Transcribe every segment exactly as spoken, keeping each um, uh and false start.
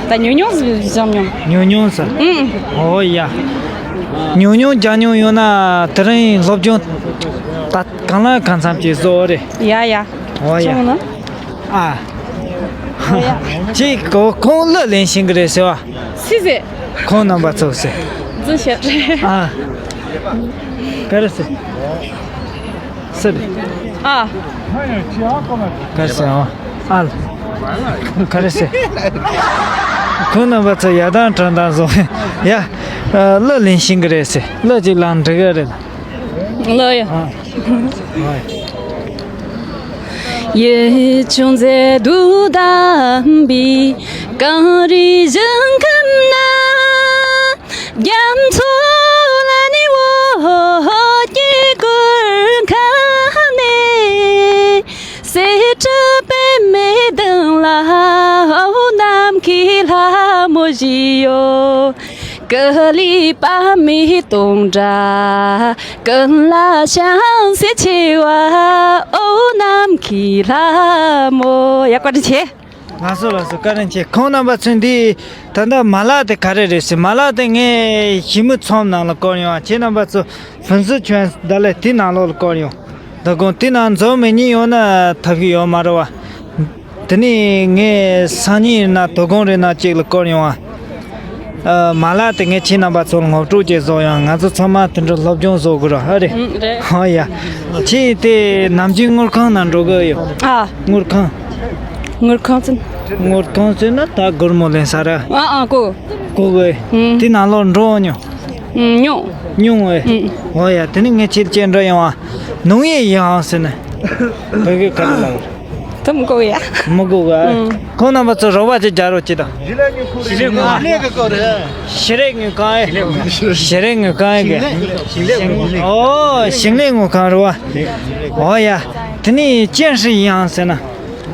ད་ཉུང་ཉུང་ཟིག་སྦྱང་མྱོང་། ཉུང་ཉུང་ཟིག་ཨང་། ཨོ་ཡ། ཉུང་ཉུང་སྦྱང་མྱོང་ཡོད་ན་དེ་རིང་སློབ་སྦྱོང་ད་གང་ལ་གང་འཚམ་ཅིག་བཟོ་འོ་རེད། ཡ་ཡ། ཨོ་ཡ། ཅུང་ན། ཨ། ཨོ་ཡ། ཅིག་གོ་ཁོང་གླུ་ལེན་ཤེས་གི་རེད་ཟེར་བ། སུས་ཟེར། ཁོང་རྣམ་པ་ཚོས་ཟེར། འཛིན་བཤད་རེད། ཨ། ག་རེ་ཟེར། སུ་རེད། ཨ། ག་རེ་ཟེར་ཨ། ཨ་ལ། ག་རེ་ཟེར། ཁོང་རྣམ་པ་ཚོ་ཡར་ལྡང་དྲན་ལྡང་བཟོ། ཡ། གླུ་ལེན་ཤེས་གི་རེད་ཟེར། གླུ་ཅིག་བླངས་འགྲིག་གི་རེད། གླུ་ཡ། ཨ། ཡིད་ཆུང་མཛེས་སྡུག་ལྡན་པའི་གངས་རིའི་ཞིང་ཁམས་ན། རྒྱ་མཚོ་ལ་ནི་འོད་ཀྱི་གུར་ཁང་ནས། གསེར་བྲིས་པད་མའི་གདན་ལ་འོད་ནམ་མཁའི་ལྷ་མོ་བཞི་ཡོད། ཀུ་ལི་པདྨའི་སྟོང་སྒྲ་ཀུན་ལ་ཤང་སེ་ཆེ་བ། འོད་ནམ་མཁའི་ལྷ་མོ། ཡ། བཀའ་དྲིན་ཆེ། ལགས་སོ་ལགས་སོ། བཀའ་དྲིན་ཆེ། ཁོང་རྣམ་པ་ཚོས་འདི་ད་ལྟ་མ་ལག་དེ་ག་རེ་རེད་ཟེར། མ་ལག་དེ་ངས་ཞི་མི་ཚོམ་ནང་ལ་བསྐོར་ཡོང་། ཁྱེད་རྣམ་པ་ཚོ་ཕུན་ཚོགས་ཆོས་ཟླ་ལས་དེ་ནང་ལོགས་ལ་བསྐོར་ཡོང་། དོ་དགོང་དེ་ནང་འཛོམས་མེད་མཁན་ཡོད་ན་ཐབས་ཤེས་ཡོད་མ་རེད་བ། དེ་ནས་ངས་སང་ཉིན་ཡིན་ན་དོ་དགོང་རེ་ན་གཅིག་ལ་བསྐོར་ཡོང་ཨ། ཨ། མ་ལག་དེ་ངས་ཁྱེད་རྣམ་པ་ཚོ་ལ་ངོ་སྤྲོད་ཅིག་བཟོ་ཡང་། ང་ཚོ་ཚང་མ་དེ་འདྲ་སློབ་སྦྱོང་བཟོ་དགོས་ར་ཨ་རེད། ཨང་། རེད། ཧོ་ཡ། ཁྱེད་དེ་ནམ་རྒྱུན་དངུལ་ཁང་ནང་འགྲོ་གི་ཡོད། ཨ། དངུལ་ཁང་། དངུལ་ཁང་ཟེར། དངུལ་ཁང་ཟེར་ན་ད་སྒོར་མོ་ལེན་ས་ར། ཨ་ཨ་གོ། གོ་གི། ཨང་། དེ་ནང་ལོགས་འགྲོ་མྱོང་། ཨང་། མྱོང་། མྱོང་བས། ཨང་། ཨོ་ཡ། དེ་ནི་ངས་ཁྱེད་ཅན་འདྲ་ཡོང་བ། ནོང་ཡེ་ཡང་ཟེར་ན། བོད་སྐད་ག་རེ་ལབ། ད་མི་གོ་ཡ། མི་གོ་ག་ཨང་། ཁོང་རྣམ་པ་ཚོ་རོགས་པ་ཅིག་རྒྱག་རོགས་གྱིས་དང་། ཞིང་ལས་དངུལ་ཁང་། ཞིང་ལས་དངུལ་ཁང་ཨེ། ཞིང་ལས་དངུལ་ཁང་ཨེ། ཞིང་ལས་དངུལ་ཁང་ཨེ། ཞིང་ལས་དངུལ་ཁང་། ཨོ། ཞིང་ལས་དངུལ་ཁང་རེད་བ། ཨོ་ཡ། དེ་ནི་ཅན་ཧྲི་ཡང་ཟེར་ན།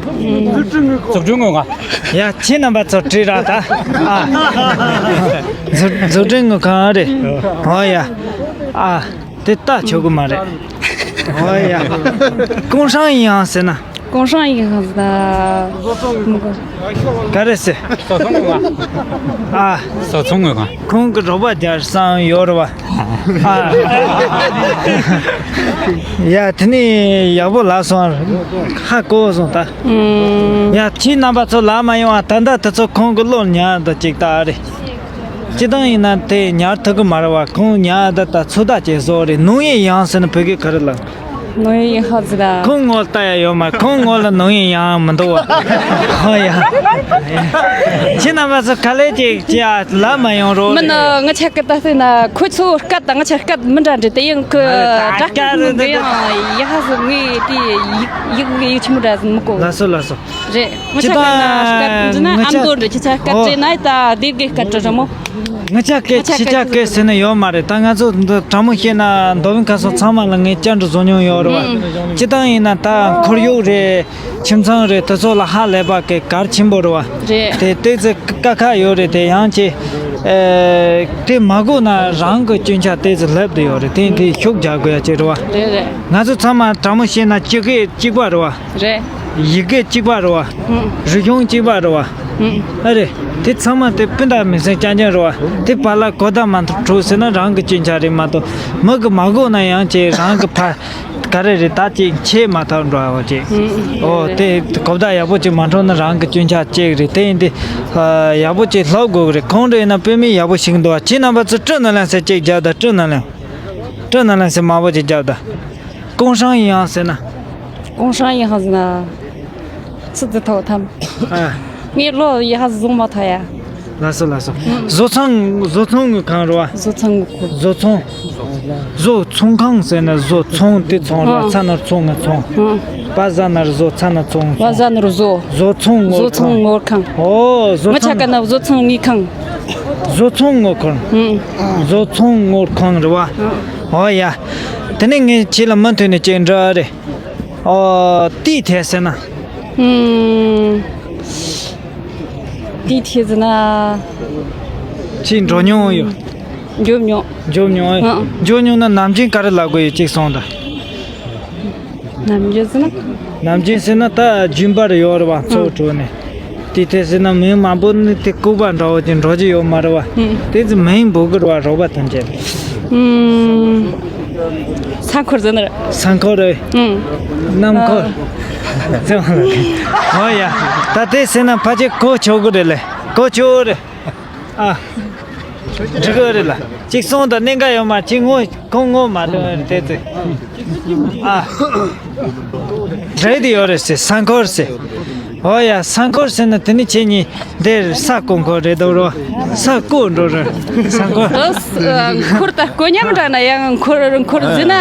འཛུགས་སྐྲུན་དངུལ་ཁང་། ཡ། ཁྱེད་རྣམ་པ་ཚོ་བྲིས་ར་ད། ཨ། འཛུགས་འཛུགས་སྐྲུན་དངུལ་ཁང་རེད། ཨོ་ཡ། ཨ། དེ་ལྟ་ཆོག་གི་མ་རེད། ཨོ་ཡ།工商银行ཟེར་ན། 工商银行ཟེར་ན། ག་རེ་ཟེར། བཟོ་ཚོང་དངུལ་ཁང་། ཨ། བཟོ་ཚོང་དངུལ་ཁང་། ཁོང་གི་རོགས་པ་རྒྱག་བསམ་ཡོད་རེད་བ། ཨ། ཡ། དེ་ནི་ཡག་པོ་ལབ་སོང་། ཧ་གོ་སོང་ད། ཨུམ། ཡ། ཁྱེད་རྣམ་པ་ཚོ་ལབ་མ་ཡོང་བ། ད་ལྟ་དེ་ཚོ་ཁོང་གི་བློར་ཉར་འདུག་ཅིག་ད་རེད། སྤྱི་བཏང་ཡིན་ན་དེ་ཉར་ཐུབ་གི་མ་རེད་བ། ཁོང་ཉར་ད་ད་ཚོད་ལྟ་བྱེད་བཟོ་རེད། 农业银行ཟེར་ན་བོད་སྐད་ག་རེ་ལབ། 农业银行ཟེར་ན། ཁོང་ངོ་ལ་ལྟ་ཡ་ཡོད་མ། ཁོང་ངོ་ལ་农业银行མི་འདུག་བ། ཧོ་ཡ། ཁྱེད་རྣམ་པ་ཚོ་ག་ལེ་ཅིག་ཅིག་ལབ་མ་ཡོང་རོགས། མིན་ན་ང་ཆ་སྐད་ད་ཟེར་ན་ཁོ་ཚོ་སྐད་དང་ང་ཆ་སྐད་མི་འདྲ་འདྲ། དེ་ཡང་ཁོ་ཨ། དྲ་སྐད་ནི་དེ་ཡང་ཡ་ཧ་ཟེར། ངས་དེ་ཡིག་ཡིག་ཡིག་ཆི་མོ་འདྲ་ཟེར་མི་གོ། ལགས་སོ་ལགས་སོ། རེད། ང་ཅི་ཆ་སྐད་ན་ད་སྐད་འདི་ན་ང་ཨ་ཆ་མདོ་འདྲ། ཁྱེད་ཆ་སྐད་ཨོ། བྲིས་ན་ད་སྡེ་དགེ་སྐད་བྲིས་ར་མོ། ང་ཅག་སྐད་ང་ཅག་ཁྱི་ཅག་སྐད་སྐད་ཟེར་ནི་ཡོད་མ་རེད། ད་ང་ཚོ་འདི་དྲང་མོ་བཤད་ན་མདོ་དབུས་ཁམས་གསུམ་ཚང་མ་ལ་ངས་བཅར་འདྲི་བཟོ་མྱོང་ཡོད་རེད་བ། ཨང་། སྤྱི་བཏང་ཡིན་ན་ད་ཁོར་ཡུག་རེད། ཁྱིམ་ཚང་རེད། དེ་ཚོ་ལ་ཧ་ལས་པ་གི་གལ་ཆེན་པོ་རེད་བ། རེད། དེ་ཏོག་ཙམ་དཀའ་ཁག་ཡོད་རེད། དེ་ཡང་ཅིག་ཨེ། དེ་མ་དགོས་ན་རང་གི་སྐྱོན་ཆ་ཏོག་ཙམ་སླེབས་བསྡད་ཡོད་རེད། དེ་དེ་ཤུགས་རྒྱག་དགོས་ཡ་ཅིག་རེད་བ། རེད་རེད། ང་ཚོ་ཚང་མ་དྲང་མོ་བཤད་ན་སྤྱི་སྐད་གཅིག་པ་རེད་བ། རེད། ཡི་གེ་གཅིག་པ་རེད་བ། ཨང་། རིག་གཞུང་གཅིག་པ་རེད་བ། ཨང་། ཨ་རེད། དེ་ཚང་མ་དེ་སྤུན་ཟླ་མིང་སྲིང་རྐྱང་རྐྱང་རེད་བ། དེ་བར་ལ་གོ་བརྡ་མ་འཕྲོད་ཟེར་ན་རང་གི་སྐྱོན་ཆ་རེད་མ་གཏོགས། མི་གི་མ་གོ་ན་ཡང་ཅིག་རང་གི་ཕ་ག་རེ་རེད། ད་ཅིག་ཆད་མ་ཐག་འགྲོ་བ་ཅིག་ཨང་། ཨོ། དེ་གོ་བརྡ་ཡག་པོ་ཅིག་མ་འཕྲོད་ན་རང་གི་སྐྱོན་ཆ་གཅིག་རེད། དེ་ཡིན་དུས་ཡག་པོ་ཅིག་སློབ་དགོས་གི་རེད། གང་འདྲ་ཡིན་ན་དཔེ་མི་ཡག་པོ་ཞིག་འདུག་བ། ཁྱེད་རྣམ་པ་ཚོ་སྤྲོ་ན་ལན་ཟེར་ཅིག་རྒྱབ་དང་། སྤྲོ་ན་ལན། སྤྲོ་ན་ལན་ཟེར་མང་པོ་ཅིག་རྒྱབ་དང་། 工商银行ཟེར་ན། 工商银行ཟེར་ན། ཚུར་དུ་ཐོག་ཐམ། ཨ། ངའི་བློ་ཡ་ཧ་བཟུང་མ་ཐག་ཡ། ལགས་སོ་ལགས་སོ། བཟོ་ཚོང་བཟོ་ཚོང་དངུལ་ཁང་རེད་བ། བཟོ་ཚོང་དངུལ་ཁང་། བཟོ་ཚོང་། བཟོ་ཚོང་ཁང་ཟེར་ན་བཟོ་ཚོང་དེ་ཚོང་རེད་བ། ཨ། ཚ་ན་རུ་ཚོང་ངི་ཚོང་། ཨ། པ་ཟ་ན་རུ་བཟོ། ཚ་ན་ཚོང་། པ་ཟ་ན་རུ་བཟོ། བཟོ་ཚོང་དངུལ་ཁང་། བཟོ་ཚོང་དངུལ་ཁང་། ཨོ། བཟོ་ཚོང་། ང་ཆ་ཀ་ན་བཟོ་ཚོང་དངུལ་ཁང་། བཟོ་ཚོང་དངུལ་ཁང་། ཨ། བཟོ་ཚོང་དངུལ་ཁང་རེད་བ། ཨོ་ཡ། དེ་ནས་ངས་ཁྱེད་ལ་མུ་མཐུད་ནས་ཅིག་འདྲི་རེད། ཨོ། 地铁ཟེར་ན། ཨུམ། 地铁ཟེར་ན། ཅིག་འགྲོ་མྱོང་ཡོད། འགྲོ་མྱོང་། འགྲོ་མྱོང་། ཨ། འགྲོ་མྱོང་ན་ནམ་རྒྱུན་ག་རེ་ལབ་དགོས་ཡོད་ཅིག་གསུངས་དང་། ནམ་རྒྱུན་ཟེར་ན། ནམ་རྒྱུན་ཟེར་ན་ད་རྒྱུན་པར་ཡོད་རེད་བ། མཚོ་ཨ། བྲོས་ནས། དེ་དེ་ཟེར་ན་མིང་མང་པོ་ནི་དེ་ལྐུགས་པ་འདྲ་བོ་ཅིག་འགྲོ་རྒྱུ་ཡོད་མ་རེད་བ། ཨུམ། དེ་ཚོ་མིང་འབོད་གི་རེད་བ། རོགས་པ་ཐམས་ཅད། ཨུམ། ས་འཁོར་ཟེར་ན་རེད། ས་འཁོར་རེད། ཨུམ། གནམ་འཁོར། ཨ། ཟེར་བ་ལ། ཨོ་ཡ། ད་དེ་ཟེར་ན་ཕལ་ཆེར་གོ་ཆོག་གི་རེད་ལེ། གོ་ཆོག་རེད། ཨ། འགྲིག་གི་རེད་ལ། གཅིག་སོང་དང་གནད་འགག་ཡོད་མ། གཅིག་ངོ་ཁོང་ངོ་མ་ལོན་དེ་ཚེ། ཨ། རེད་དེ་ཡོད་རེད་ཟེར། ས་འཁོར་ཟེར། ཨོ་ཡ། ས་འཁོར་ཟེར་ན་དེ་ནི་ཁྱེད་གཉིས་འདིར་ས་རྐོ་འཁོར་རེད་འདུག་རོ། ས་རྐོ་འགྲོ་རེད། ས་འཁོར། ཨོ། ས་འཁོར་ད་རྐོ་མཉམ་འདྲ་ན་ཡང་འཁོར་འཁོར་ཟེར་ན།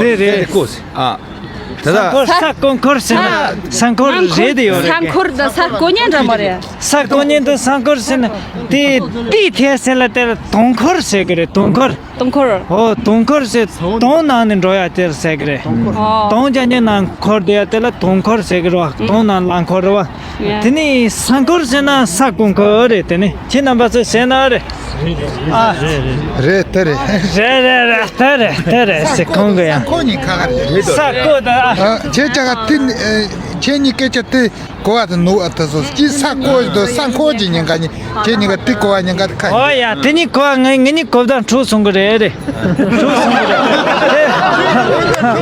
དེ་རེད། ཨ། ད་ལྟ། ས་འཁོར། ས་རྐོ་འཁོར་ཟེར་ན་ས་འཁོར་རེད་དེ་ཡོད་རེད། ས་འཁོར་དང་ས་རྐོ་མཉམ་འདྲ་མ་རེད། ས་རྐོ་མཉམ་དང་ས་འཁོར་ཟེར་ན་དེ་དེའི་ཐད་ཟེར་ལ་དེ་ལ་དུང་འཁོར་ཟེར་གི་རེད། དུང་འཁོར། དུང་འཁོར། ཨོ། དུང་འཁོར་ཟེར། དུང་ནང་ནས་འགྲོ་ཡ་དེར་ཟེར་གི་རེད། ཨོ། དུང་རྒྱབ་ནས་ནང་འཁོར་བསྡད་ཡ་དེ་ལ་དུང་འཁོར་ཟེར་གི་རེད་བ། དུང་ནང་ལ་འཁོར་རེད་བ། ཡ། དེ་ནས་ས་འཁོར་ཟེར་ན་ས་རྐོ་འཁོར་རེད། དེ་ནས་ཁྱེད་རྣམ་པ་ཚོས་ཟེར་ན་རེད། ཨ། རེད། དེ་རེད། རེད་རེད་རེད། དེ་རེད། དེ་རེད་ཟེར། ཁོང་གི་ཡང་ཁོ་གཉིས་ཁ་ཁ་རེད། ས་རྐོ་དང་། ཨ། ཁྱེད་ཅག་ག་དེ། ཁྱེད་གཉིས་སྐད་ཆ་དེ་གོ་བ་དེ་ནོར་བ་དེ་ཚོ། ཅི། ས་རྐོ་དང་ས་འཁོར་གྱི་ཉེན་ཁ་གཉིས། ཁྱེད་གཉིས་ཀ་དེ་གོ་བ་ཉེན་ཁ་དེ་ཁ། ཨོ་ཡ། དེ་གཉིས་གོ་བ། ང་ང་གཉིས་གོ་བ་དང་འཁྲུག་སོང་གི་རེད། རེད། འཁྲུག་སོང་གི་རེད།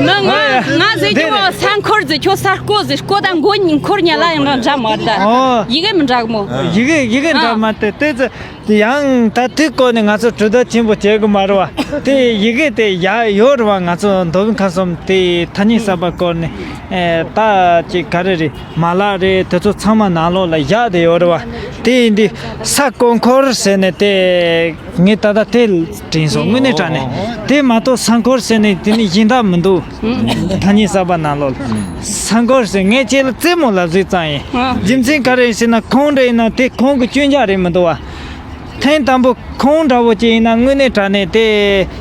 ང་ང་ང་ཟེར་རྒྱུ་བ། ས་འཁོར་ཟེར། ཁྱོད་ས་རྐོ་ཟེར། རྐོ་དང་མགོ་གཉིས་འཁོར་ཉལ་ལ་ཡང་འདྲ་མ་རེད། ཨོ། ཡི་གེ་མི་འདྲ་གི་མོ། ཡི་གེ་ཡི་གེ་འདྲ་མ་རེད། དེ་ཚོ། དེ་ཡང་ད་དེ་སྐོར་ནས་ང་ཚོ་གྲོས་བསྡུར་ཆེན་པོ་བྱེད་དགོས་མ་རེད་བ། དེ་ཡི་གེ་དེ་ཡག་ཡོད་རེད་བ། ང་ཚོ་མདོ་དབུས་ཁམས་གསུམ་དེ་ཐ་སྙད་གསར་པ་སྐོར་ནས། ཨེ། ད་ཅིག་ག་རེ་རེད། མ་ལག་རེད། དེ་ཚོ་ཚང་མ་ནང་ལོགས་ལ་བཞག་བསྡད་ཡོད་རེད་བ། དེ་ཡིན་དུས་ས་རྐོ་འཁོར་ཟེར་ནས་དེ་ངས་ད་ལྟ་དེ་དྲན་སོང་། དངོས་གནས་དྲང་གནས། དེ་མ་གཏོགས་ས་འཁོར་ཟེར་ནས་དེ་ནི་གཞན་དག་མི་འདུག། ཐ་སྙད་གསར་པ་ནང་ལོགས་ལ་ས་འཁོར་ཟེར། ངས་ཁྱེད་ལ་རྩེད་མོ་ལབ་ཟིག་ཙང་ཡིན། རྒྱུ་མཚན་ག་རེ་ཡིན་ཟེར་ན། ཁོང་འདྲ་ཡིན་ན་དེ་ཁོང་གི་སྐྱོན་ཆ་རེད་མི་འདུག་བ། ཐེངས་དང་པོ་ཁོང་འདྲ་བོ་ཅིག་ཡིན་ན་དངོས་གནས་དྲང་གནས་དེ་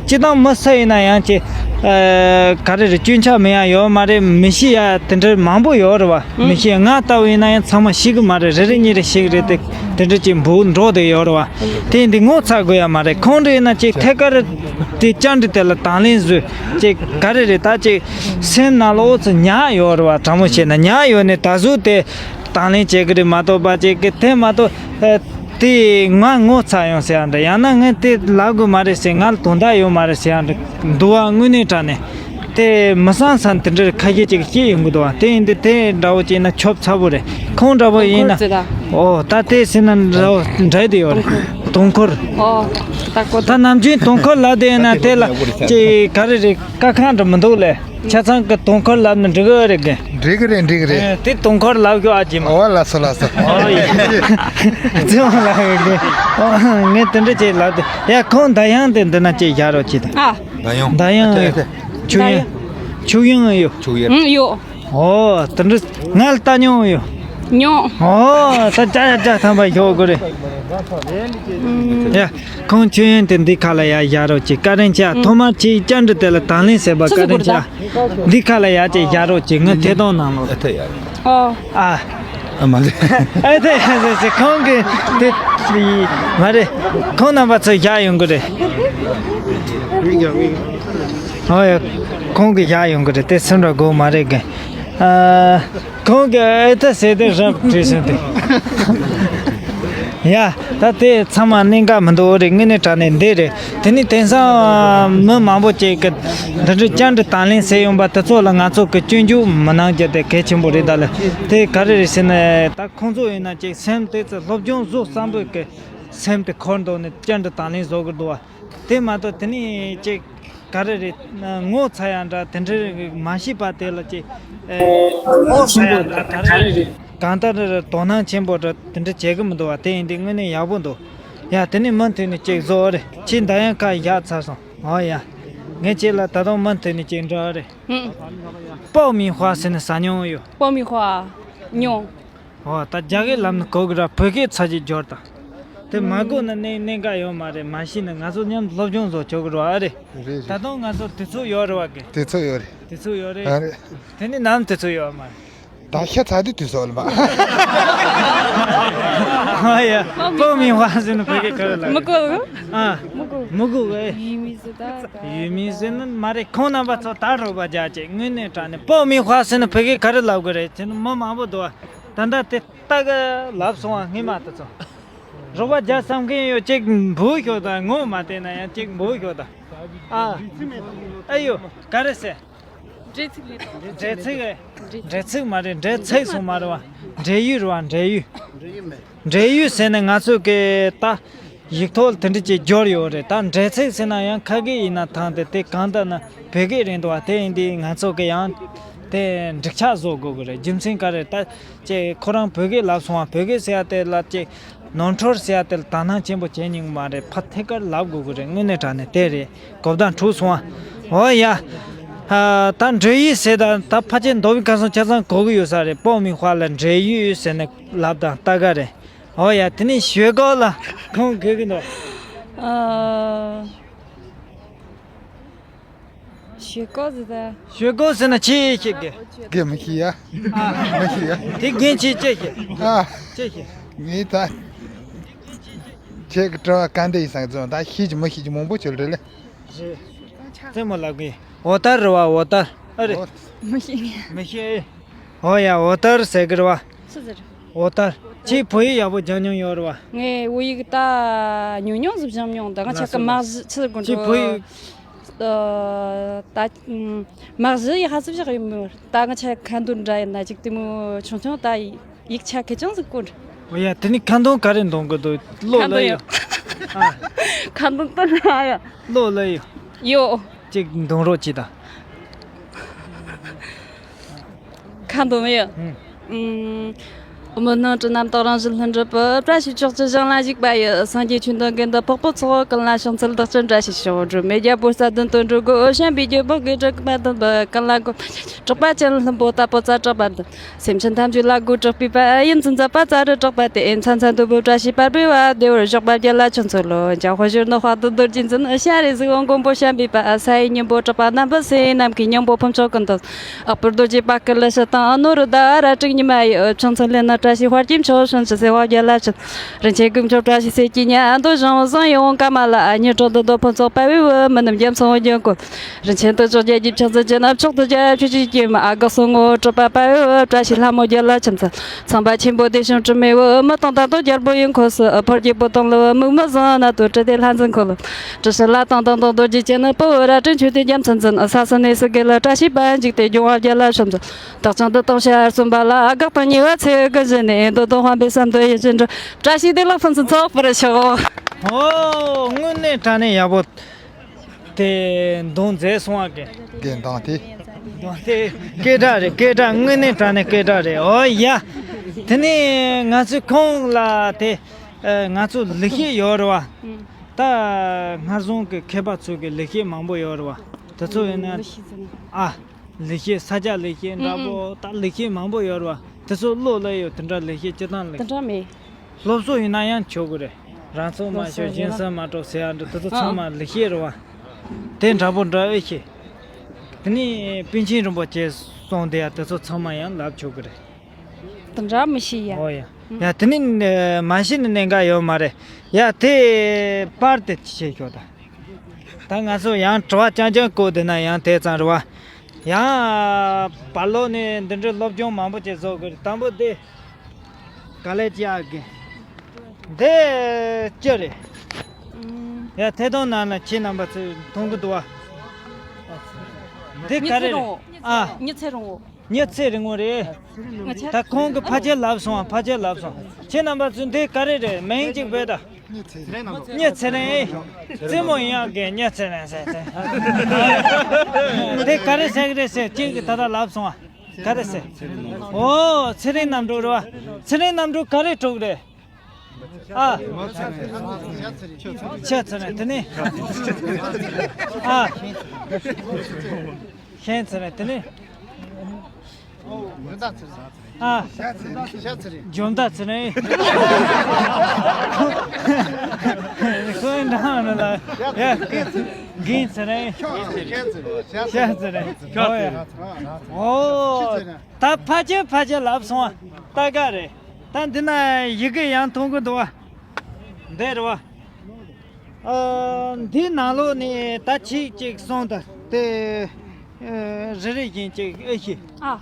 སྤྱི་བཏང་མི་སུ་ཡིན་ན་ཡང་ཅིག། ཨ། ག་རེ་རེད། སྐྱོན་ཆ་མེད་ཡ་ཡོད་མ་རེད། མི་ཤེས་ཡ་དེ་འདྲ་མང་པོ་ཡོད་རེད་བ། མི་ཤེས། ང་ལྟ་བུ་ཡིན་ན་ཡང་ཚང་མ་ཤེས་གི་མ་རེད། རེ་རེ་གཉིས་རེ་ཤེས་གི་རེད། དེ་དེ་འདྲ་ཅིག་འབུ་འགྲོ་བསྡད་ཡོད་རེད་བ། དེ་འདི་ངོ་ཚ་དགོས་ཡ་མ་རེད། ཁོང་འདྲ་ཡིན་ན་ཅིག་ཐད་ཀར་དེ་བཅར་འདྲི་དེ་ལ་དང་ལེན་བཟོས། ཅིག་ག་རེ་རེད། ད་ཅིག་སེམས་ནང་ལ་ཨོ་ཙི་ཉར་ཡོད་རེད་བ། དྲང་མོ་བཤད་ན་ཉར་ཡོད་ནས་ད་གཟོད་དེ་དང་ལེན་བྱེད་གི་རེད་མ་གཏོགས་པ། ཅིག་གི་དེ་མ་གཏོགས། ཨ། དེ་ང་ངོ་ཚ་ཡོང་ཟེར་ཡ་འདྲ། ཡང་ན་ངས་དེ་ལབ་དགོས་མ་རེད་ཟེར། ང་ལ་དོན་དག་ཡོད་མ་རེད་ཟེར་ཡ་འདྲ་འདུག་བ། དངོས་གནས་དྲང་གནས་དེ་མི་བསམ་བསམ་དེ་འདྲ་ཁ་ཤས་ཅིག་སྐྱེས་ཡོང་གི་འདུག་བ། དེ་ཡིན་དུས་དེ་འདྲ་བོ་ཅིག་ཡིན་ན་ཁྱབ་ཚ་པོ་རེད། ཁོང་འདྲ་བོ་ཡིན་ན། དུང་འཁོར་ཟེར་ད། ཨོ། ད་དེ་ཟེར་ན་འདྲ་བོ་འདྲ་དེ་ཡོད་རེད། དུང་འཁོར། ཨོ། ད་གོ། ད་ནམ་རྒྱུན་དུང་འཁོར་ལབ་དེ་ཡིན་ན་དེ་ལ་ཅིག་ག་རེ་རེད། དཀའ་ཁག་འདྲ་མི་འདུག་ལེ། ཆ་ཚང་གི་དུང་འཁོར་ལབ་ན་འགྲིག་གི་རེད་གི། འགྲིག་གི་རེད། འགྲིག་གི་རེད། ཨེ། དེ་དུང་འཁོར་ལབ་ཤོག་ཨ་ཅེ་མ། ཨོ། ལགས་སོ། ལགས་སོ། ཨོ་ཡེ། ཅེ་མ་ལབ་གི། ཨོ། ངས་དེ་འདྲ་ཅིག་ལབ་དེ། ཡ། ཁོང་མདའ་ཡང་དེ་འདི་ན་ཅིག་བཞག་རོགས་གྱིས་དང་། ཨ། མདའ་ཡང་། མདའ་ཡང་ཡོད། ཆུ་ཡང་། ཆུ་ཡང་ཡོད། ཆུ་ཡང་། ཨང་། ཡོད། ཨོ། དེ་འདྲ་ང་ལ་ལྟ་མྱོང་ཡོད། མྱོང་། ཨོ། ད་ཅག་ཡ་ཅག་ཐམ་པ་ཞོག་གི་རེད། ཡ། ཁོང་ཆུ་ཡོན་དེ་འདི་ཁ་ལ་ཡ་བཞག་རོགས་གྱིས། བཀའ་དྲིན་ཆེ། ཨ། ཐོག་མར་ཁྱེད་བཅར་འདྲི་དེ་ལ་དང་ལེན་ཟེར་བ། བཀའ་དྲིན་ཆེ། འདི་ཁ་ལ་ཡ་ཅིག་བཞག་རོགས་གྱིས། ངས་ཐད་གཏོང་གནང་ལོ། ཨ། ཐད་ཡ་རེད། ཨོ། ཨ། ཨ། མ་རེད། ཨ། ཐད་ཡ་ཟེར་ཟེར། ཁོང་གི་དེ་མ་རེད། ཁོང་རྣམ་པ་ཚོ་བཞག་ཡོང་གི་རེད། ཨོ་ཡ། ཁོང་གི་བཞག་ཡོང་གི་རེད། དེ་སེམས་ར་དགོས་མ་རེད་གི། ཨ། ཁོང་གིས་ཨེ་ད་ཟེར་དེ་རབ་བྲིས་སོང་དེ། ཡ། ད་དེ་ཚང་མ་གནད་འགག་མི་འདུག་རེད། དངོས་གནས་དྲང་གནས་འདི་རེད། དེ་ནི་དེང་སང་མི་མང་པོ་ཅིག་གིས་འདི་འདྲའི་བཅར་འདྲི་དང་ལེན་ཟེར་ཡོང་པ་དེ་ཚོ་ལ་ང་ཚོ་གིས་སྐྱོན་བརྗོད་མི་གནང་རྒྱུ་དེ་གལ་ཆེན་པོ་རེད། ད་ལ་དེ་ག་རེ་རེད་ཟེར་ན། ད་ཁོང་ཚོ་ཡིན་ན་ཅིག་སེམས་དེ་ཚོ་སློབ་སྦྱོང་བཟོ་བསམ་པའི་གི་སེམས་དེ་འཁོར་འདུག་ནས་བཅར་འདྲི་དང་ལེན་བཟོ་གི་འདུག་བ། དེ་མ་གཏོགས་དེ་ནི་ཅིག་ག་རེ་རེད། ངོ་ཚ་ཡ་འདྲ་དེ་འདྲ་མ་ཤེས་པ་དེ་ལ་ཅིག། ཨེ། ངོ་ཚ་ཡ་འདྲ་ག་རེ་རེད། གང་ལྟར་དོ་སྣང་ཆེན་པོ་འདྲ་དེ་འདྲ་བྱེད་གི་མི་འདུག་བ། དེ་ཡིན་དུས་དངོས་གནས་ཡག་པོ་འདུག། ཡ། དེ་ནི་མུ་མཐུད་ནས་ཅིག་བཟོ་རེད། ཁྱེད་མདའ་ཡང་ཁ་བཞག་ཚར་སོང་། ཨོ་ཡ། ངས་ཁྱེད་ལ་ད་དུང་མུ་མཐུད་ནས་ཅིག་འདྲི་རེད། ཨང་།爆米花ཟེར་ནས་ཟ་མྱོང་ཡོད། 爆米花། མྱོང་། ཨོ། ད་རྒྱ་སྐད་ལབ་ན་གོ་གི་ར། བོད་སྐད་ཚར་གཅིག་སྦྱོར་དང་། དེ་མ་གོ་ན་གནད་གནད་འགག་ཡོད་མ་རེད། མ་ཤེས་ན་ང་ཚོ་མཉམ་སློབ་སྦྱོང་བཟོ་ཆོག་གི་རེད་བ། ཨ་རེད། རེད། ད་རེད། དུང་ང་ཚོ་དུས་ཚོད་ཡོད་རེད་བ་གི། དུས་ཚོད་ཡོད་རེད། དུས་ཚོད་ཡོད་རེད། ཨ་རེད། དེ་ནི་ནམ་དུས་ཚོད་ཡོད་མ་རེད། ད་ཤ་ཚ་དུས་དུས་ཚོད་ལ་མ། ཨ་ཡ། 爆米花ཟེར་ན་བོད་སྐད་ག་རེ་ལབ། མི་གོ། ཨ། མི་གོ། མི་གོ་བས། 玉米ཟེར་ད། 玉米ཟེར་ན་མ་རེད། ཁོང་རྣམ་པ་ཚོ་ད་རོགས་པ་རྒྱག་ཅིག། དངོས་གནས་དྲང་གནས་爆米花ཟེར་ན་བོད་སྐད་ག་རེ་ལབ་དགོས་རེད་ཟེར་ན། མི་མང་པོ་འདུག་བ། ད་ལྟ་དེ་ལྟ་གི་ལབ་སོང་བ་སྔས་མ་དེ་ཚོ། རོགས་པ་རྒྱག་བསམ་མཁན་ཡོད་ཅིག་འབུལ་ཤོག་དང་ངོ་མ་བལྟས་ན་ཡང་ཅིག་འབུལ་ཤོག་དང་། ཨ། ཨེ་ཡོ། ག་རེ་ཟེར། འབྲེལ་ཚིག་མེད་དང་། འབྲེལ་ཚིག་རེད། འབྲེལ་ཚིག་མ་རེད། འབྲེལ་ཚིག་སོང་མ་རེད་བ། འབྲེལ་ཡུལ་རེད་བ། འབྲེལ་ཡུལ། འབྲེལ་ཡུལ་ཟེར་ནས་ང་ཚོ་གི་ད་ཡིག་ཐོག་དེ་འདྲ་ཅིག་སྦྱོར་ཡོད་རེད། ད་འབྲེལ་ཚིག་ཟེར་ན་ཡང་ཁ་སྐད་ཡིན་ན་ཐང་དེ་དེ་གང་ལྟར་ན་བོད་སྐད་རེད་འདུག་བ། དེ་ཡིན་དུས་ང་ཚོ་གི་ཡང་དེ་འགྲིག་ཆགས་བཟོ་དགོས་ཀྱི་རེད། རྒྱུ་མཚན་ག་རེ། ད་ཅིག་ཁོ་རང་བོད་སྐད་ལབ་སོང་བ། བོད་སྐད་ཟེར་ཡ་དེ་ལ་ཅིག་ནོར་འཁྲུལ་ཟེར་ཡ་དེ་ལ་དོ་སྣང་ཆེན་པོ་བྱེད་མྱོང་གི་མ་རེད། ཕར་ཐད་ཀར་ལབ་དགོས་ཀྱི་རེད། དངོས་གནས་དྲང་གནས་དེ་རེད། གོ་བརྡ་འཁྲུག་སོང་བ། འོ་ཡ། ཨ། ད་འབྲེལ་ཡུལ་ཟེར་ད་ད་ཕལ་ཆེར་མདོ་དབུས་ཁམས་གསུམ་ཆ་ཚང་གོ་གི་ཡོད་ས་རེད། སྤོ་མི་ཧྭ་ལ་འབྲེལ་ཡུལ་ཟེར་ནས་ལབ་དང་ལྟ་ག་རེད། འོ་ཡ། དེ་ནས་ཞོལ་ཀོ་ལ་ཁོང་གི་གི་འདུག་ཨ། ཞོལ་ཀོ་ཟེར་ད། ཞོལ་ཀོ་ཟེར་ན་ཆི་ཤེས་གི། གི་མི་ཤེས་ཡ། མི་ཤེས་ཡ། དེ་རྒན་ཆི་ཅི་ཤེས། ཨ། ཅི་ཤེས། ངས་ད་ཁྱེད་ཀྱི་དྲི་བ་ག་འདྲ་ཡིན་སང་ཙང་ད་ཤེས་ཀྱི་མི་ཤེས་ཀྱི་མང་པོ་ཅིག་རེད་ལེ། རེད། རྩེད་མོ་ལབ་གི། འོ་ཏར་རེད་བ། འོ་ཏར། ཨ་རེད། འོ། མི་ཤེས། མི་ཤེས། འོ་ཡ། འོ་ཏར་ཟེར་གི་རེད་བ། སུ་ཟེར། འོ་ཏར། ཁྱེད་བོད་ཡིག་ཡག་པོ་སྦྱང་མྱོང་ཡོད་རེད་བ། ངས་བོད་ཡིག་ད་ཉུང་ཉུང་ཟིག་སྦྱངས་མྱོང་། ད་ང་ཆ་ལགས་སོ། གི་མ་གཞི་ཆི་ཟེར་དགོས་ཁྱེད་བོད་འགྲོ། ཡིག་ཨ། ད་མ་གཞི་ཡག་ཧ་ཟིག་བཞག་ཡོད་མོད། ད་ང་ཆ་ཁ་འདོན་འདྲ་ཡིན་ན་ཅིག་དེ་མོ་ཆུང་ཆུང་ད་ཡིག་ཆ་ཁེ་ཅང་ཟིག་གོ་འདྲ། འོ་ཡ། དེ་ནི་ཁ་འདོན་ག་རེ་འདོན་གི་འདུག་བློ་ཁ་འདོན་ལ་ཡོད། ཡོད། ཨ། ཁ་འདོན་ད་ན་ཡ། བློ་ལ་ཡོད། ཡོད། ཅིག་འདོན་རོགས་གྱིས་དང་། ཁ་འདོན་ཡོད། ཨུམ། ཨུམ། མི་སྣང་སྤྲིན་རྣམ་དག་རང་བཞིན་ལྷུན་གྲུབ་པའི། བཀྲ་ཤིས་ཕྱོགས་བཅུའི་ཞིང་ལ་བཞུགས་པ་ཡི། སངས་རྒྱས་ཆོས་དང་དགེ་འདུན་ཕོ་རབ་ཚོགས། ཀུན་ལ་ཕྱག་འཚལ་བདག་ཅག་བཀྲ་ཤིས་ཤོག་སྒྲོལ་མའི་རྒྱལ་པོ་རྩ་བདུན་དོན་གྲུབ་རྒོད། བྱམས་པའི་རྒྱལ་པོ་དགེ་ཕྲུག་དམར་ལྡན་པ། ཀུན་ལ་མགོན་པོ་གྲགས་པ་ཅན། ལྷུན་པོ་དྭགས་པོ་རྩ་གྲགས་པ་འདི། སེམས་ཅན་ཐམས་ཅད་ལ་མགོ་སྐོར་བའི་དཔལ། ཡིད་འཛིན་མཛད་པ་རྩ་རུ་གྲགས་པ་སྟེ། མཚན་མཚན་དུ་བོད་བཀྲ་ཤིས་པར་སྤེལ་བ། བདེ་བར་གཤེགས་པ་རྒྱལ་ལ་ཕྱག་འཚལ་ལོ། འཇམ་དཔལ་གཞོན་ནུ་དཔལ་ལྡན་རྡོ་རྗེ་འཛིན། ཞལ་རས་གཟིགས་དབང་མགོན་པོ་བྱམས་པའི་དཔལ། ས་ཡི་སྙིང་པོ་གྲགས་པ་རྣམ་པར་གསལ། ནམ་མཁའི་སྙིང་པོ་ཕུན་ཚོགས་ཀུན་ཏུ། ལྷག་པར་རྡོ་རྗེ་དཔལ་སྐུ་ལ་ཕྱག་དང་། ནོར་བུ་ཟླ་བ་རལ་གྲི་ཉི་མ་ཡི། ཕྱག་འཚལ་ལྷ་ནི་བཀྲ་ཤིས་དཔལ་གྱི་མཆོག་སྤྱན་རས་གཟིགས་དབང་རྒྱལ་ལ་ཕྱག། རིན་ཆེན་སྐུ་མཆོག་བཀྲ་ཤིས་སྲས་ཀྱི་གཉེན། འདོད་ཆེན་བཟང་ཡིད་འོང་ཀ་མ་ལ། སྙན་གྲགས་འདི་དག་ཕུན་ཚོགས་དཔལ་བེའུ། མི་ནུབ་རྒྱ་མཚོའི་རྒྱན་གོན། རིན་ཆེན་དུ་ཆོག་རྒྱལ་གྱི་ཕྱག་མཛུབ་ཅན། མཆོག་ཏུ་རྒྱལ་བའི་ཆོས་ཀྱི་སྐྱེལ་མ། དགའ་གསུམ་ངོ་བོ་གྲགས་པ་དཔལ་བེའུ། བཀྲ་ཤིས་ལྷ་མོ་རྒྱལ་ལ་ཕྱག་འཚལ། ཚངས་པ་ཆེན་པོ་བདེ་ཞིང་དྲི་མེད་བུ། མི་གཏོང་དང་དུ་རྒྱལ་པོ་ཡི་འཁོར་སུ། ཕོ་རྒྱལ་པོ་དང་ལུ་བུ་མིག་མི་བཟང་། གནད་དོན་དྲི་དེ་ལྷ་འཛིན་འཁོར་ལོ། དྲི་ཞིམ་ལ་དྭགས་དང་དང་རྡོ་རྗེ་ཅན། ཕུ་བོ་རྭ་སྤྲིན་ཆོས་དེ་རྒྱལ་མཚན་འཛིན། ས་གསུམ་གནས་སུ་དགེ་ལ་བཀྲ་ཤིས་པ། འཇིག་རྟེན་སྐྱོང་བ་རྒྱལ་ལ་ཕྱག་འཚལ། བདག་ཀྱང་འདི་དང་ཞལ་གསུམ་པ་ལ། དགའ་དང་ཉེ་བ་ཚེ་གི་བཞིན་ནས། འདོད་དོན་དཔལ་བེའུ་བསམ་དོན་ཡིད་བཞིན་འགྲུབ། བཀྲ་ཤིས་བདེ་ལེགས་ཕུན་སུམ་ཚོགས་པར་ཤོག་ཨོ། དངོས་གནས་དྲང་གནས་ཡག་པོ། དེ་འདོན་མཛད་སོང་བ་གི། དེ་འདང་དེ། འདང་དེ་སྐད་གྲགས་རེད། སྐད་གྲགས། དངོས་གནས་དྲང་གནས་སྐད་གྲགས་རེད། ཨོ་ཡ། དེ་ནས་ང་ཚོས་ཁོང་ལ་དེ། ཨ། ང་ཚོ་ལེགས་བཤད་ཡོད་རེད་བ། ཨུམ། ད་སྔར་སོང་གི་མཁས་པ་ཚོ་གི་ལེགས་བཤད་མང་པོ་ཡོད་རེད་བ། དེ་ཚོ་ཡིན་ན། ལེགས་བཤད་ཟེར་ན། ཨ། ལེགས་བཤད། ས་སྐྱ་ལེགས་བཤད་འདྲ་པོ། ཨུམ། ད་ལེགས་བཤད་མང་པོ་ཡོད་རེད་བ། དེ་ཚོ་བློ་ལ་ཡོད། དེ་འདྲ་ལེགས་བཤད་སྤྱིར་བཏང་ལེགས། དེ་འདྲ་མེད། སློབ་གསོ་ཡིན་ན་ཡང་ཆོག་གི་རེད། རང་ཚོ་མ་ཤོད་གཞན་སེམས་མ་སྐྲག་ཟེར་ཡ་འདྲ། དེ་ཚོ་ཚང་མ་ལེགས་བཤད་རེད་བ། དེ་འདྲ་པོ་འདྲ་ཨེ་ཤེས། དེ་ནས་པཎ་ཆེན་རིན་པོ་ཆེ་གསུངས་དེ་ཡ་དེ་ཚོ་ཚང་མ་ཡང་ལབ་ཆོག་གི་རེད། དེ་འདྲ་མི་ཤེས་ཡ། ཨོ་ཡ། ཡ། དེ་ནི་མ་ཤེས་ནི་གནད་འགག་ཡོད་མ་རེད། ཡ། དེ་པར་དེ་བྱེད་ཤོག་ད། ད་ང་ཚོ་ཡང་དྲི་བ་རྐྱང་རྐྱང་བཀོད་བསྡད་ན་ཡང་དེ་ཙམ་རེད་བ། ཡང་བར་ལོགས་ནས་འདི་འདྲའི་སློབ་སྦྱོང་མང་པོ་ཅིག་བཟོ་དགོས་རེད། དང་པོ་དེ་ག་ལེ་ཅི་ཨ་གི། འདི་ཅི་རེད། ཨུམ། ཡ། ཐད་གཏོང་ནང་ལ་ཁྱེད་རྣམ་པ་ཚོས་མཐོང་གི་འདུག་བ། འདི་ག་རེ་རེད། ཨ། མྱི་ཚེ་རིང་བོ། མྱི་ཚེ་རིང་བོ་རེད། ད་ཁོང་གིས་ཕལ་ཆེར་ལབ་སོང་བ། ཕལ་ཆེར་ལབ་སོང་། ཁྱེད་རྣམ་པ་ཚོས་འདི་ག་རེ་རེད། མིང་གཅིག་བོས་ད། མྱི་ཚེ་རིང་། རྩེད་མོ་ཡིན་ཡག་གི་མྱི་ཚེ་རིང་ཟེར་ཏེ། དེ་ག་རེ་ཟེར་གི་རེད་ཟེར། ཁྱེད་ཀྱིས་ད་ལྟ་ལབ་སོང་བ། ག་རེ་ཟེར། ཨོ། ཚེ་རིང་རྣམ་དྲུག་རེད་བ། ཚེ་རིང་རྣམ་དྲུག་ག་རེ་དྲུག་རེད། ཨ། ཁྱི་ཚེ་རིང་། དེ་ནས། ཨ། གཞན་ཚེ་རིང་། དེ་ནས། ཨ། འཇོ་མདའ་ཚེ་རིང་། ཁོའི་འདྲ་ནི་ལ། ཡ། རྒན་ཚེ་རིང་། ཤ་ཚེ་རིང་། ཨོ་ཡ། ཨོ། ད་ཕལ་ཆེར་ཕལ་ཆེར་ལབ་སོང་བ། ད་ག་རེད། ད་འདི་ན་ཡི་གེ་ཡང་མཐོང་གི་འདུག་བ། འདི་རེད་བ། ཨ། འདི་ནང་ལོགས་ནས་ད་ཅིག་ཅིག་གསུངས་དང་དེ། ཨ། རེ་རེ་བཞིན་ཅིག་ཨེ་ཤེས། ཨ།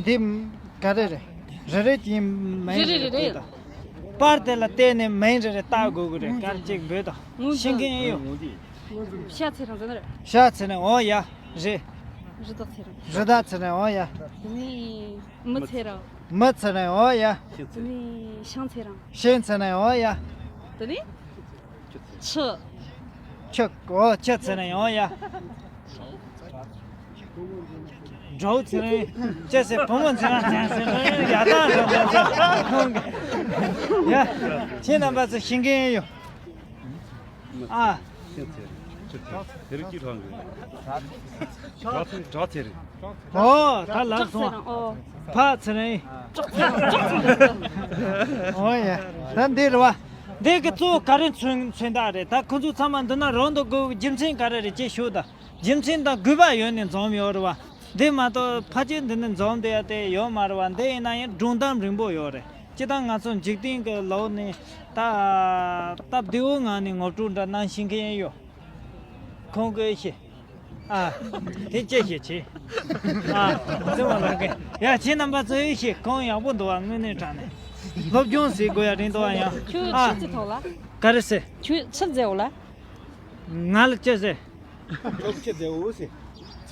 འདི་ག་རེ་རེད། རེ་རེ་ཀྱི་མིང་རེ་རེ་རེ་རེ་རེ་འབོད་དང་། པར་དེ་ལ་བལྟས་ནས་མིང་རེ་རེ་བཏགས་དགོས་ཀྱི་རེད། སྐར་གཅིག་འབོད་དང་། ཤེས་མཁན་ཡོད། ཤ་ཚེ་རིང་ཟེར་ན་རེད། ཤ་ཚེ་རིང་། འོ་ཡ། རེད། རི་དྭགས་ཚེ་རིང་། རི་དྭགས་ཚེ་རིང་། འོ་ཡ། དེ་ནས་མི་ཚེ་རིང་། མི་ཚེ་རིང་། འོ་ཡ། དེ་ནས་ཤིང་ཚེ་རིང་། ཤིང་ཚེ་རིང་། འོ་ཡ། དེ་ནས་ཆུ། ཆུ། འོ་ཆུ་ཚེ་རིང་། འོ་ཡ། དགྲ་བོ་ཚེ་རིང་། ཅི་ཟེར། བུ་མོ་ཚེ་རིང་། ཚེ་རིང་ཡ་ད་ཡ། ཁྱེད་རྣམ་པ་ཚོ་ཤེས་མཁན་ཡོད། ཨ། དེ་རིགས་ཀྱི་རང་གི། གྲོགས་ཚེ་གྲོགས་ཚེ་རིང་། ཨོ་ད་ལབ་སོང་། ཨོ། ཕ་ཚེ་རིང་། ཨོ་ཡ། ད་འདི་རེད་བ། འདི་གི་གཙོ་བོ་ག་རེ་མཚོན་མཚོན་རྟགས་རེད། ད་ཁོ་ཚོ་ཚང་མ་འདི་ན་རང་དུ་དགོས་རྒྱུ་མཚན་ག་རེ་རེད་ཅེས་ཞུ་ད། རྒྱུ་མཚན་དང་དགོས་པ་ཡོད་ནས་འཛོམས་ཡོད་རེད་བ། འདི་མ་གཏོགས་ཕལ་ཆེར་འདི་ནས་འཛོམས་བསྡད་ཡ་དེ་ཡོད་མ་རེད་བ། འདི་ཡིན་ན་ཡང་སྒྲུང་གཏམ་རིང་པོ་ཡོད་རེད། སྤྱིར་བཏང་ང་ཚོ་འཇིག་རྟེན་གྱི་ལོ་ནས་ད་སྟབས་བདེ་བོའི་ངང་ནས་ངོ་སྤྲོད་འདྲ་གནང་ཤེས་མཁན་ཡོད། ཁོང་གིས་ཤེས། ཨ། དེ་ཅི་ཞིག་བྱེད། ཨ། བརྩེ་བ་ལགས་ཀྱིས། ཡ་ཁྱེད་རྣམ་པ་ཚོ་ཡིན་ཤེས། ཁོང་ཡག་པོ་འདུག་བ། དངོས་གནས་དྲང་གནས། སློབ་སྦྱོང་ཟེར་དགོས་ཡ་རེད་འདུག་བ་ཡང་། ཁྱོད་ཨ། ཆུ་ཚོད་ཐོག་ལ། ག་རེ་ཟེར། ཁྱོད་ཆི་མཛད་འོ་ལ། ང་ལ་ཅི་ཟེར། ཅོག་ཅི་མཛད་འོ་ཟེར།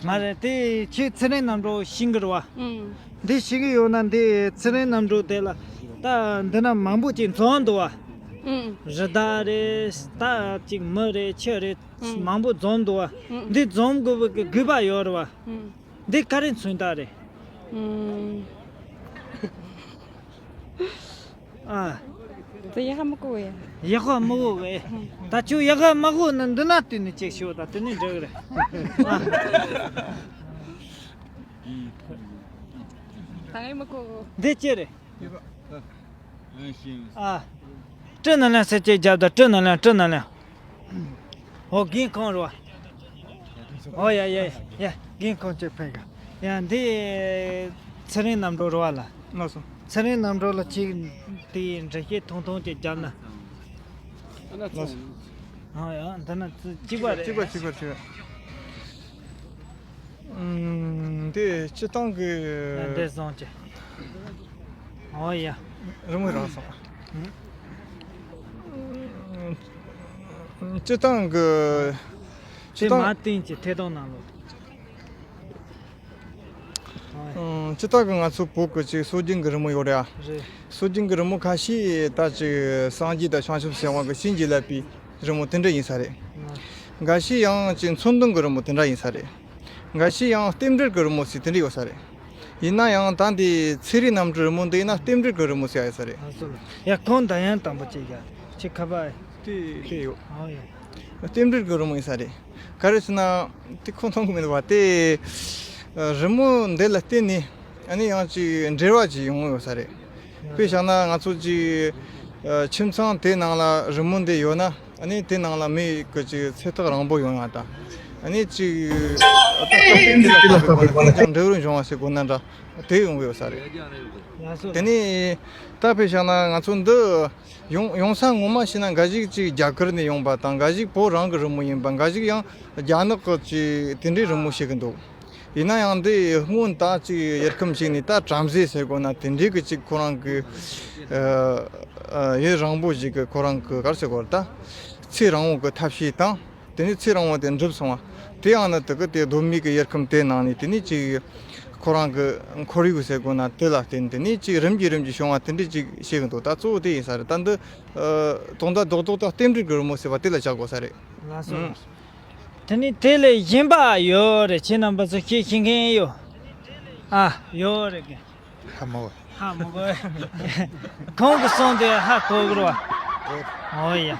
མ་རེད། དེ་ཁྱེད་ཚེ་རིང་རྣམ་གྲོལ་ཤེས་ཀྱི་རེད་བ། ཨང་། འདི་ཤེས་ཀྱི་ཡོད་ན་འདི་ཚེ་རིང་རྣམ་གྲོལ་དེ་ལ་ད་འདི་ན་མང་པོ་ཅིག་འཛོམས་འདུག་བ། ཨང་། རི་དྭགས་རེད། ད་ཅིག་མི་རེད། ཆུ་རེད། ཨང་། མང་པོ་འཛོམས་འདུག་བ། ཨང་། འདི་འཛོམས་དགོས་པའི་གི་དགོས་པ་ཡོད་རེད་བ། ཨང་། འདི་ག་རེ་མཚོན་རྟགས་རེད། ཨང་། ཨ། དེ་ཡག་མི་གོ་བས། ཡག་མི་གོ་བས། ད་ཁྱོད་ཡག་མ་གོ་ན་འདི་ན་བལྟས་ནས་ཅིག་ཤོད་ད། དེ་ནས་འགྲིག་རེད། ཨ། ད་ངས་མི་གོ། འདི་ཅི་རེད། ཨ། སྤྲི་ནང་ལན་ཟེར་ཅིག་རྒྱབ་ད། སྤྲི་ནང་ལན། སྤྲི་ནང་ལན། ཨོ་རྒན་ཁོང་རེད་བ། ཨོ་ཡ་ཡ་ཡ། རྒན་ཁོང་ཅིག་ཕེབས་ག། ཡ་འདི་ཚེ་རིང་རྣམ་གྲོལ་རེད་བ་ལ། ལགས་སོ། ཚེ་རིང་རྣམ་གྲོལ་ལ་ཅིག་དེའི་འགྲེལ་བཤད་ཐུང་ཐུང་ཅིག་བརྒྱབ་ན། ལགས་སོ། ཨོ་ཡ་འདི་ན་གཅིག་པ་རེད། གཅིག་པ་གཅིག་པ་གཅིག་པ། ཨུམ། དེ་སྤྱི་བཏང་གི། ཡ་འདི་བཟང་ཅིག་ཨོ་ཡ། རི་མོ་རག་སོང་། སྤྱི་བཏང་གི། དེ་སྤྱི་བཏང་མ་བསྟན་གྱི་ཐད་གཏོང་ནང་ལོགས། ཨང་། སྤྱི་བཏང་གི་ང་ཚོ་བོད་ཀྱི་ཅིག་སྲོལ་རྒྱུན་གྱི་རི་མོ་ཡོད་རེད་ཨ། རེད། སྲོལ་རྒྱུན་གྱི་རི་མོ་ཁ་ཤས་ད་ཅིག་སངས་རྒྱས་དང་བྱང་ཆུབ་སེམས་དཔའ་གི་བྱིན་གྱིས་བརླབས་པའི་རི་མོ་དེ་འདྲ་ཡིན་ས་རེད། ང་། འགའ་ཤས་ཡང་ཅིག་མཚོན་དོན་གྱི་རི་མོ་དེ་འདྲ་ཡིན་ས་རེད། འགའ་ཤས་ཡང་རྟེན་འབྲེལ་གྱི་རི་མོ་ཟེར་དེ་འདྲ་ཡོད་ས་རེད། ཡིན་ན་ཡང་ད་འདི་ཚེ་རིང་རྣམ་གྲོལ་རི་མོ་འདི་ཡིན་ན་རྟེན་འབྲེལ་གྱི་རི་མོ་ཟེར་ཡ་ཡོད་ས་རེད། ཨ་སོ། ཡ་ཁོང་ད་ཡང་དང་པོ་ཅིག་ཡ་ཅིག་ཁ་པ། དེ་དེ་ཡོད། ཨོ་ཡ། རྟེན་འབྲེལ་གྱི་རི་མོ་ཡིན་ས་རེད། ག་རེ་ཟེར་ན། དེ་ཁོ་མཐོང་གི་མི་འདུག་བ། དེ་རི་མོ་འདི་ལ་བརྟེན་ནས་ཨ་ནི་ཡང་ཅིག་འབྲེལ་བ་ཅིག་ཡོང་ཡོད་ས་རེད། དཔེ་བཞག་ན་ང་ཚོ་ཅིག་ཁྱིམ་ཚང་དེ་ནང་ལ་རི་མོ་འདི་ཡོད་ན་ཨ་ནི་དེ་ནང་ལ་མི་གི་ཅིག་ཚེ་ཐག་རིང་པོ་ཡོང་ཡ་དང་། ཨ་ནི་ཅིག་ད་ལྟ་དེ་ལ་ཅིག་འབྲས་བུ་འབྱུང་བ་ཟེར་དགོས་ན་འདྲ་དེ་ཡོང་གི་ཡོད་ས་རེད། དེ་ནས་ད་དཔེ་བཞག་ན་ང་ཚོ་འདི། ཡོང་ཡོང་ས་ངོ་མ་བྱས་ན་འགའ་ཞིག་ཅིག་རྒྱ་གར་ནས་ཡོང་པ་དང་། འགའ་ཞིག་བོད་རང་གི་རི་མོ་ཡིན་པ། འགའ་ཞིག་ཡང་རྒྱ་ནག་གི་ཅིག་དེ་འདྲའི་རི་མོ་ཞིག་གི་འདུག་ཡིན་ན་ཡང་འདི་སྔོན་ད་ཅིག་ཡུལ་ཁམས་ཤིག་ནས་ད་བྲམ་ཟེ་ཟེར་དགོས་ན་དེ་འདྲའི་གི་ཅིག་ཁོ་རང་གི་ཨ་ཨ་ཡུན་རིང་པོ་ཞིག་གི་ཁོ་རང་གི་ག་རེ་ཟེར་དགོས་རེད། ད་ཚེ་རིང་བོ་གི་ཐབས་ཤེས་དང་། དེ་ནས་ཚེ་རིང་བོ་དེ་འགྲུབ་སོང་བ། དེ་ཡང་ན་དེ་གི་དེ་གདོད་མའི་གི་ཡུལ་ཁམས་དེ་ནང་ནས་དེ་ནས་ཅིག་ཁོ་རང་གི་ཁོར་ཡུག་ཟེར་དགོས་ན་དེ་ལ་བརྟེན་དེ་ནས་ཅིག་རིམ་གྱིས་རིམ་གྱིས་བྱུང་བ་དེ་འདྲ་ཅིག་བཤད་གི་འདུག་ད་གཙོ་བོ་དེ་ཡིན་ས་རེད། ད་འདི་ཨ་དོན་དག་རྡོག་རྡོག་ད་རྟེན་འབྲེལ་གྱི་རི་མོ་ཟེར་བ་དེ་ལ་བཞག་དགོས་ས་རེད། ལགས་སོ། ཨང་། དེ་ནས་དེ་ལས་གཞན་པ་ཡོད་རེད། ཁྱེད་རྣམ་པ་ཚོ་ཤེས་ཤེས་མཁན་ཡོད། ཨ་ཡོད་རེད་གི། ཧ་མ་གོ། ཧ་མ་གོ། ཁོང་གི་གསུང་དེ་ཧ་གོ་གི་རེད་བ། ཨོ་ཡ།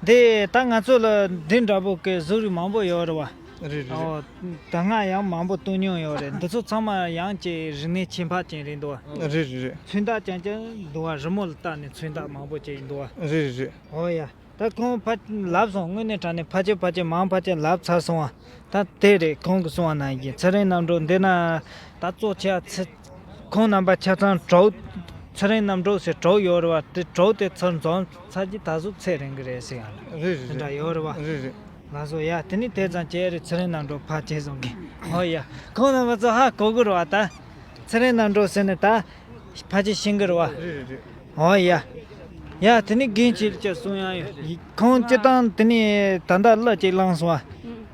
དེ་ད་ང་ཚོ་ལ་འདི་འདྲ་པོ་གི་བཟོ་རིགས་མང་པོ་ཡོད་རེད་བ། རེད་རེད་རེད། ཨོ། ད་སྔ་ཡང་མང་པོ་བཏོན་མྱོང་ཡོད་རེད། འདི་ཚོ་ཚང་མ་ཡང་ཅིག་རིག་གནས་ཁྱད་འཕགས་ཅན་རེད་འདུག་བ། རེད་རེད་རེད། མཚོན་རྟགས་ཅན་ཅན་འདུག་བ། རི་མོ་ལ་བལྟས་ནས་མཚོན་རྟགས་མང་པོ་ཅིག་འདུག་བ། རེད་རེད་རེད། ཨོ་ཡ། ད་ཁོང་ཕ་ལབ་སོང་། དངོས་གནས་དྲང་གནས་ཕལ་ཆེར་ཕལ་ཆེར་མང་ཕལ་ཆེར་ལབ་ཚར་སོང་བ། ད་དེ་རེད། ཁོང་གི་གསུང་བ་ནང་བཞིན་ཚེ་རིང་རྣམ་གྲོལ་འདི་ན་ད་གཙོ་ཆེ་བ་ཚེ། ཁོང་རྣམ་པ་ཆ་ཚང་གྲོགས། ཚེ་རིང་རྣམ་གྲོལ་ཟེར་གྲོགས་ཡོད་རེད་བ། དེ་གྲོགས་དེ་ཚུར་འཛོམས་ཚར་གྱི་ད་གཟོད་ཚེ་རིང་གི་རེད་ཟེར་ཡང་རེད། རེད་རེད། དེ་འདྲ་ཡོད་རེད་བ། རེད་རེད། ལགས་སོ་ཡ། དེ་ནི་དེ་ཙམ་བྱས་རེད། ཚེ་རིང་རྣམ་གྲོལ་ཕར་བྱས་སོང་གི། ཨོ་ཡ། ཁོང་རྣམ་པ་ཚོ་ཧ་གོ་གི་རེད་བ་ད། ཚེ་རིང་རྣམ་གྲོལ་ཟེར་ནས་ད། ཕལ་ཆེར་ཤིང་གི་རེད་བ། རེད་རེད་རེད། ཨོ་ཡ། ཡ་དེ་ནི་རྒན་ཁྱེད་ཀྱིས་གསུང་ཡག་ཡོད། ཁོང་སྤྱིར་བཏང་དེ་ནི་ད་ལྟ་གླུ་ཅིག་བླངས་སོང་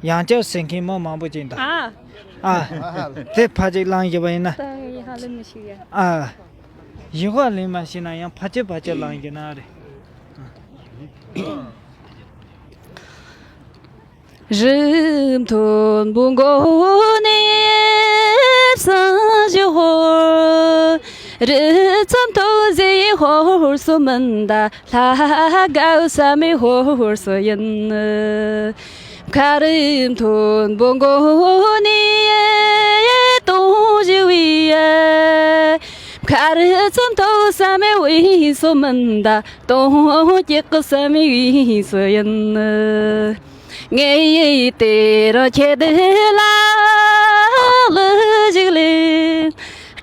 བ། ཡང་བསྐྱར་ཟེར་མཁན་མི་མང་པོ་ཅིག་འདུག་ཨ། ཨ། དེ་ཕར་ཅིག་བླངས་བཞག་པ་ཡིན་ན། ད་ཡི་ཧ་ལས་མི་ཤེས་ཡ། ཨ། ཡི་ཧ་ལས་མ་ཤེས་ན་ཡང་ཕར་ཅིག་ཕར་ཅིག་བླངས་བཞག་ན་རེད། རི་མཐོན་པོའི་མགོ་ནས་བསང་ཞུ་ཧོར། རི་མཚམས་མཐོ་ཟེ་ཧོར་སུ་མིན་ད། ལྷ་དགའ་བསམ་མི་ཧོར་སུ་ཡིན། མཁར་མཐོན་པོའི་མགོ་ནས་དུང་ཞུ་བའི། མཁར་མཚམས་མཐོ་བསམ་མི་བས་སུ་མིན་ད། དུང་སྐྱེག་གི་བསམ་མི་བས་སུ་ཡིན། ངས་ཡིས་དེ་རུ་ཁྱེད་ལ་ལུ་ཞིག་ལས།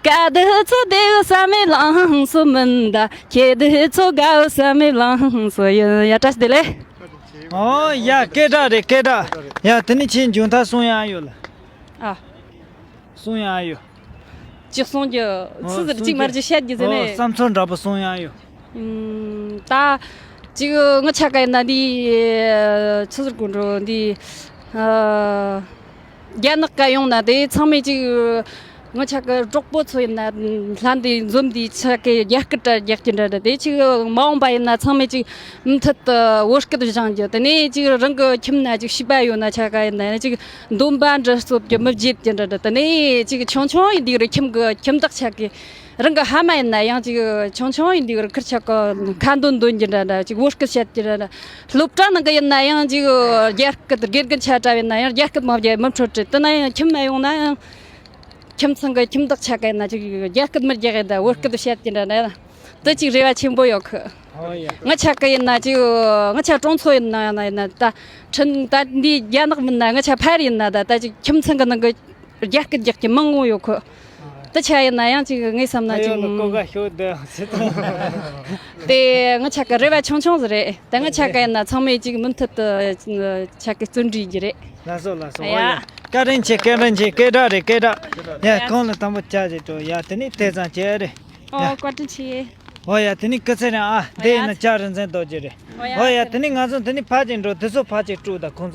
དཀའ་སྡུག་ཚོ་བདེ་བསམ་མི་ལངས་སུ་མིན་ད། ཁྱེད་ཚོ་དགའ་བསམ་མི་ལངས་སུ་ཡིན། ཡ་བཀྲ་ཤིས་བདེ་ལེགས། ཨོ་ཡ་སྐད་གྲགས་རེད་སྐད་གྲགས། ཡ་དེ་ནི་ཁྱེད་མཇུག་མཐར་གསུང་ཡག་ཡོད་ལ། ཨ། གསུང་ཡག་ཡོད། ཅི་གསུང་རྒྱུ། ཨོ་ཚིག་ཟུར་གཅིག་མ་རེད་ཅི་བཤད་རྒྱུ་ཟེར་ཨོ་ནས། བསམ་ཚུལ་འདྲ་པོ་གསུང་ཡག་ཡོད། ཨུམ། ད་ཅིག་ངི་ཆ་ག་ཡིན་ན་འདི་ཆི་ཟེར་དགོས་འགྲོ་འདི། ཨ། རྒྱ་ནག་ག་ཡོང་ན་དེ་ཚང་མས་ཅིག་ངི་ཆ་ག་གྲོགས་པོ་ཚོ་ཡིན་ན་ལྷན་དེ་འཛོམས་དེ་ཆ་ག་རྒྱ་སྐད་རྒྱག་གི་འདྲ་འདྲ། དེ་ཅིག་མ་འོངས་པ་ཡིན་ན་ཚང་མས་ཅིག་མུ་མཐུད་དུ་བོད་སྐད་སྦྱང་རྒྱུ། དེ་ནས་ཅིག་རང་གི་ཁྱིམ་ན་ཅིག་བྱིས་པ་ཡོད་ན་ཆ་ག་ཡིན་ན་ཅིག་འདོན་པ་འདྲ་སློབ་རྒྱུ་མི་བརྗེད་རྒྱུ་འདྲ་འདྲ། དེ་ནས་ཅིག་ཆུང་ཆུང་ཡིན་དུས་རུ་ཁྱིམ་གི་ཁྱིམ་བདག་ཆ་གི་རང་གི་ཕ་མ་ཡིན་ན་ཡང་ཅིག་ཆུང་ཆུང་ཡིན་དུས་རུ་ཁུར་ཆ་གི་ཁ་འདོན་འདོན་རྒྱུ་འདྲ་འདྲ། ཅིག་བོད་སྐད་བཤད་རྒྱུ་འདྲ་འདྲ། སློབ་གྲྭ་ནང་གི་ཡིན་ན་ཡང་ཅིག་རྒྱ་སྐད་དགེ་རྒན་ཆ་འདྲ་ཡིན་ན་ཡང་རྒྱ་སྐད་མ་བརྗེད་མི་འཕྲོད་དྲི། དེ་ན་ཡང་ཁྱིམ་ན་ཡོང་ན་ཡང་ཁྱིམ་ཚང་གི་ཁྱིམ་བདག་ཆ་ག་ཡིན་ན་ཅིག་རྒྱ་སྐད་མི་རྒྱག་གི་ད་བོད་སྐད་བཤད་རྒྱུ་འདྲ་འདྲ། དེ་ཅིག་རེ་བ་ཆེན་པོ་ཡོད་གི། ཨོ་ཡ། ང་ཆ་གི་ཡིན་ན་ཅིག་ང་ཆ་གྲོང་ཚོ་ཡིན་ན་ཡང་ན་ཡིན་ན་ད་ཁྲིན་ད་འདི་རྒྱ་ནག་མིན་ན་ང་ཆ་ཕར་ཡིན་ན་ད་ད་ཅིག་ཁྱིམ་ཚང་གི་ནང་གི་རྒྱ་སྐད་རྒྱག་གི་མང་བོ་ཡོད་གི། དེ་ཆ་ཡིན་ན་ཡང་ཅིག་ངས་བསམ་ན་ཨ་ཅིག་ཡོད་ལ་ཀོ་ག་ཤོད་དེ་ཟེར་དང་། དེ་ང་ཆ་གི་རེ་བ་ཆུང་ཆུང་ཟིག་རེད། དེ་ང་ཆ་གི་ཡིན་ན་ཚང་མས་ཅིག་མུ་མཐུད་དུ་ཆ་གི་བརྩོན་འགྲུས་རྒྱུ་རེད། ལགས་སོ་ལགས་སོ། ཨོ་ཡ། ཡ་བཀའ་དྲིན་ཆེ་བཀའ་དྲིན་ཆེ། སྐད་གྲགས་རེད་སྐད་གྲགས། ཡ་ཡ། གང་ལ་དང་པོ་ཅག་ཅིག་འགྲོ་ཡ་དེ་ནི་དེ་ཙང་བྱས་རེད། ཨོ་ཡ། བཀའ་དྲིན་ཆེ། ཨོ་ཡ་དེ་ནི་སྐུ་ཚེ་རིང་ཨ། དེ་ཡིན་ན་ལྕགས་རི་འཛིན་རྡོ་རྗེ་རེད། ཨོ་ཡ། ཨོ་ཡ་དེ་ནི་ང་ཚོ་དེ་ནི་ཕར་ཅིག་འགྲོ་དེ་ཚོ་ཕར་ཅིག་དཀྲུག་དང་ཁོང་ཚོ།